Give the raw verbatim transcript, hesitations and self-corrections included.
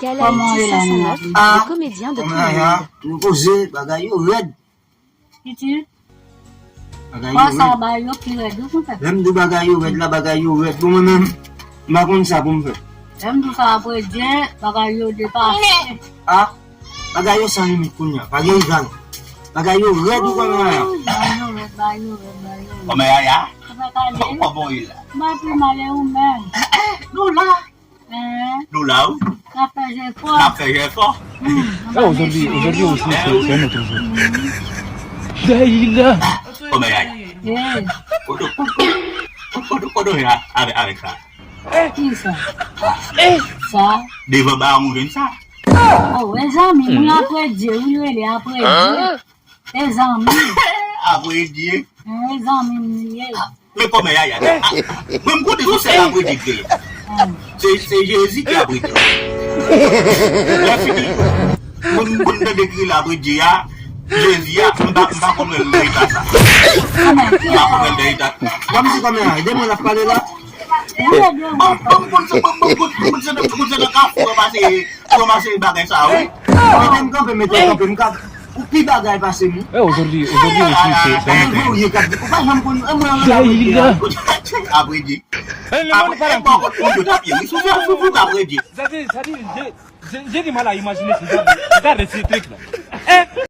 Kòman w ye la, menm? Ah, le comédien de Trinidad. Tou poze, bagay yo rèd. Pitit. Bagay yo rèd. Sa ba yo pi rèd, wi, konpè. Lè m di w bagay yo rèd la, bagay yo rèd. Bon, mwen menm, m pa konn sa pou m fè. Lè m di w sa apre Dye, bagay yo depase. Ah, bagay yo san limit kounye a. Pa gen rival. Bagay yo rèd, ou konn la. Bagay yo rèd, bagay yo rèd, bagay yo rèd. Kòman Yaya? Kòman w ye la? M pa pi mal, e ou menm? Nou la. Nou la, wi. N ap fè jefò. N ap fè jefò. Aujourd'hui, aujourd'hui aussi, c'est c'est un autre jour. Dayila. Kòman Yaya? Kote, kote, kote w ye avèk, avèk sa? Ki sa? Sa? Devan ba ou jwenn sa? Oh, e zanmi, moun apre Dye, wi, rele apre Dye. E zanmi. Apre Dye. E zanmi m li ye. Men kòman Yaya? Mwen m konnen se sèl apre Dye ki genyen. Se, se Jezi ki apre Dye. Lè fini, moun, moun tande ki rele apre Dye a, Jezi a, m pa, m pa konn wè l nan eta sa. M pa konn wè l nan eta. Kòmsi kòman Yaya? De mwen l ap pale la. Bon, bon, bon, se, bon, bon, bon, bon, se nan, bon, se nan kafou ranmase, ranmase bagay sa, wi. Mete m kanpe, mete m kanpe, m ka, ou pi bagay pase m, wi. Eh, aujourd'hui, aujourd'hui aussi, c'est c'est un autre jour. Ou pa janm konn, eh, mwen, mwen, Dayila. Apre Dye. Eh, le monde parle en couille. Apre Dye. Sa di, sa di, j'ai, j'ai, j'ai du mal à imaginer ce genre de, ce genre de truc là. Eh.